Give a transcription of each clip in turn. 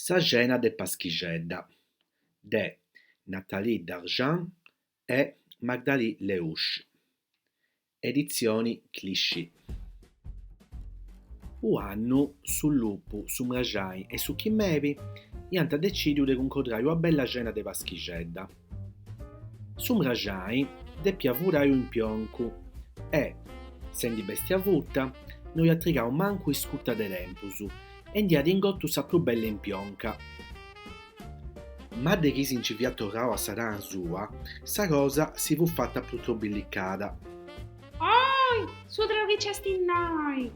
Sa cena de Paschixedda de Nathalie Dargent e Magdalie Lehouch, Editzioni Clichy. U'annu su lupu, su mraxai e su chimebi iant decìdiu de cuncodrai ua bella cena de Paschixedda. Su mraxai depiat furai u'impioncu e, sendi bestia futa, no iat trigau mancu iscuta de tempus e nd'iat ingotu sa prus bella impionca. Ma de chi si nci fiat torrau a sa tana sua, sa cosa si fut fata prus trobillicada. Oi, su treu chi nc'est innoi!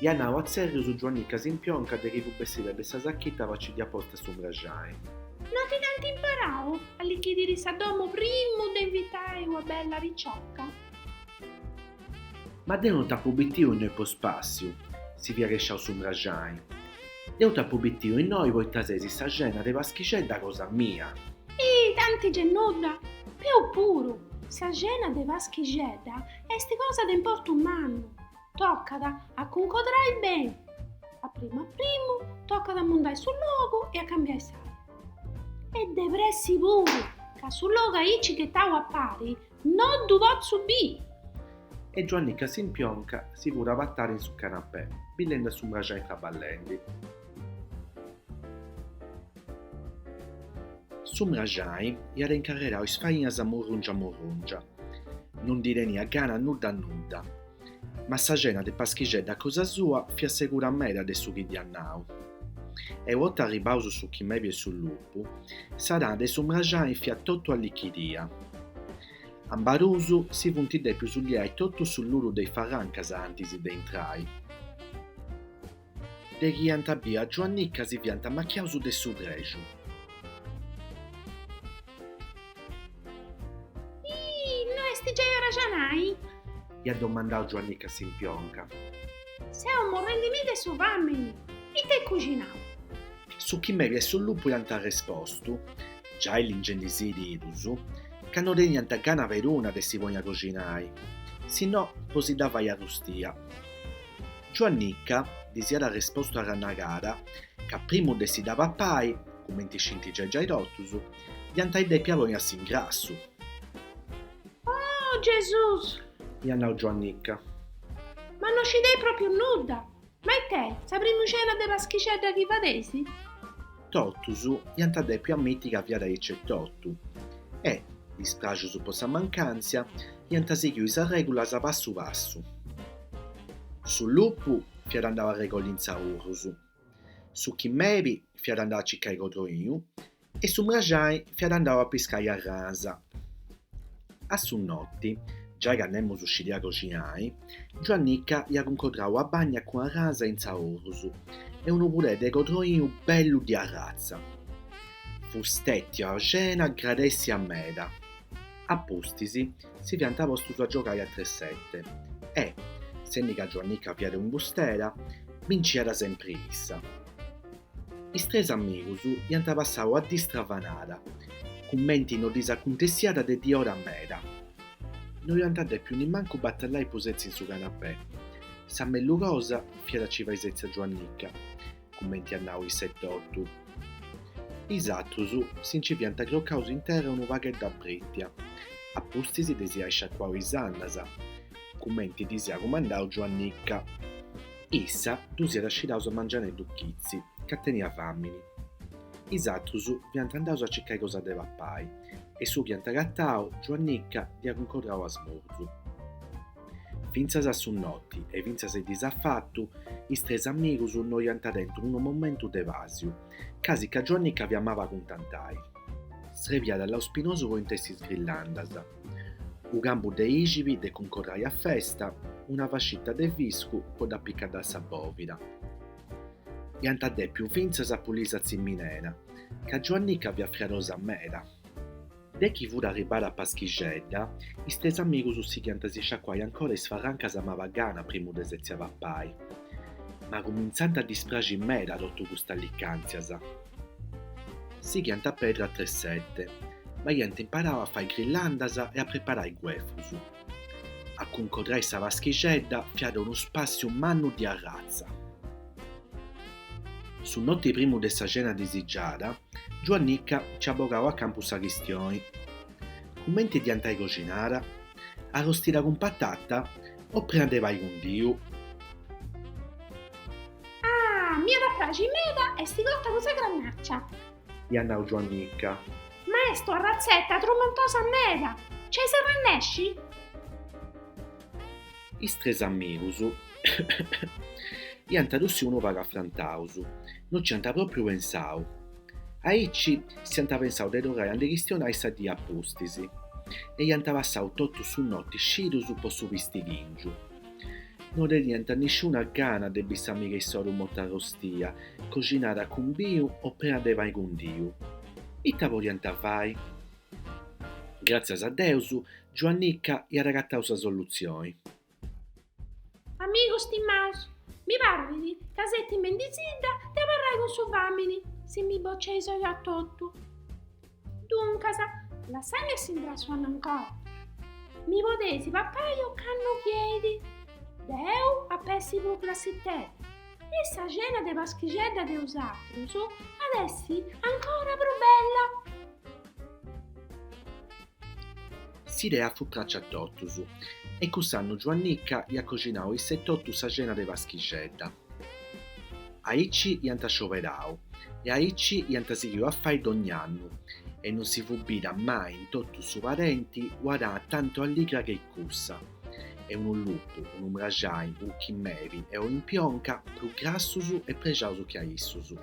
Iat nau a tzèrrius Giuannica s'impionca de chi fut bessida de sa sachita faci dd'iat posta su mraxai. No ti dd'ant imparau a allichidiri sa domu primu de invitai ua bella picioca? Ma deu no t'apu bitiu innoi po spàssiu, si fiat chesciau su mraxai. Deu t'apu bitiu innoi poita ses sa cena de Paschixedda cosa mia. Ih, tanti ge nudda! Peus puru, sa cena de Paschixedda est cosa de importu mannu. Tocat a cuncodrai beni. A primu a primu tocat a mundai su logu e a cambiai s'aria. E de pressi puru, ca su logu aici ghetau a pari No ddu potzu bì! E Giuannica s'impionca si fut abatada in su canapè, billendi a su mraxai traballendi. Su mraxai iat incarrerau is fainas murrungia murrungia. Non ndi teniat gana nudda nudda. Ma sa cena de Paschixedda cosa sua fiat segura meda de su chi dd'iat nau. E u' 'orta arribaus su chimebi e su lupu, sa tana de su mraxai fiat totu allichidia. Ambaduus si funt dèpius liai totu su ludu de is farrancas antis de intrai. De chi iant biu a Giuannica si fiant amachiaus de su prexu. Ih, no est giai ora 'e cenai? Iat domandau Giuannica s'impionca. Seu morrendimì de su fàmini. Ita eis cuxinau? Su chimebi e su lupu iant arrespostu, giai lingendisì is didus, ca no teniant gana peruna de si ponni a coxinai, si no po si dda fai arrustia. Giuannica ddis iat arrespostu arrannegada ca primu de si dda papai, cumenti scint giai giai totus, dd'iant ai dèpia ponni a s'ingrassu. Oh, Gesùs! Iat nau Giuannica. Ma no scideis pròpiu nudda! Ma it'est, sa primu cena de Paschixedda chi fadeis? Totus iant dèpiu ammiti ca fiat aici etotu e, dispraxus po sa mancàntzia, iant sighiu is arrègulas passu passu. Su lupu fiat andau a arregolli intzaurrus, su chimebi fiat andau a circai codroinu e su mraxai fiat andau a piscai arrasa. A su noti, giai ca nemus scidiat coxinai, Giuannica iat cuncodrau ua bagna cun arrasa e intzaurrus e unu purè de codroinu bellu di arratza. Fut stètia una cena gradèssia meda. A pustis si fiant postus a giogai a tressete e, sendi ca Giuannica fiat un'imbustera, binciat sempri issa. Is tres amigus iant passau ua dì stravanada, cumenti no ddis acuntessiat de diora meda. No iant dèpiu nimancu batallai po setzi in su canapè. Sa mellus cosa fiat a ci fai setzi a Giuannica, cumenti iat nau issa etotu. Is atrus si nci fiant crocaus in terra unu pagheddu abritia, a pustis de si ai sciacuau is sannas, cumenti ddis iat cumandau Giuannica. Issa ddus iat scidaus a mangianeddu chitzi, ca teniat fàmini. Is atrus fiant andaus a circai cosa de papai e su chi iant agatau, Giuannica dd'iat cuncodrau a smurzu. Fintzas a su noti e fintzas is diis a fatu, is tres amigus no iant tentu unu momentu de pàsiu, casi ca Giuannica fiat maba a cuntentai. Srebiat lau spinosu po intessi is grillandas, u' cambu de ixibi de cuncodrai a festa, una fascita de fiscu po dd'apicai a sa bòvida. Iant dèpiu fintzas pulì sa tziminera, ca Giuannica fiat friadosa meda. De chi fut arribada Paschixedda, is tres amigus sighiant a si sciacuai ancora is farrancas a maba gana primu de setzi a papai. Ma cumintzànt a ddis praxi meda totu custas licàntzias. Sighiant a perdi a tressete, ma iant imparau a fai grillandas e a preparai guefus. A cuncodrai sa Paschixedda fiat unu spàssiu mannu di arratza. Su noti primu de sa cena disigiada, Giuannica nci at bogau a campu sa chistioni. Cumenti dd'iant ai coxinada? Arrostida cun patata o prena de pani cundiu? Ah, m'iat a praxi meda essi cota cun sa grannàcia! Iat nau Giuannica. Ma est una ratzeta trumentosa meda! Nc'eis arrennesci? Is tres amigus iant tussiu unu pagu afrantaus, no ci iant pròpriu pensau. Aici s'iant pensau de torrai a ndi chistionai sa dì a pustis e iant passau totu su noti scidus po su pistighìngiu. No teniant nisciuna gana de biri s'amiga issoru morta arrostia, coxinada cun binu o prena de pani cundiu. Ita podiant fai? Gràtzias a Deus, Giuannica iat agatau sa solutzioni. Amigus stimaus, mi parrit ca seu timendisidda de abarrai cun su fàmini si mi boceis oi a totu. Duncas, lassaimi essi intrassu ancora. Mi podeis papai ocannu chi 'enit. Deu ap'essi prus grassitedda e sa cena de Paschixedda de 'osatrus at essi ancora prus bella. S'idea fut pracia a totus e cuss'annu Giuannica iat coxinau issa etotu sa cena de Paschixedda. Aici iant scioberau e aici iant sighiu a fai dogn'annu e non si fut bida mai in totu su padenti una tana tantu alligra che cussa e unu lupu, unu mraxai, unu chimebi e un'impionca prus grassus e prexaus che a issus.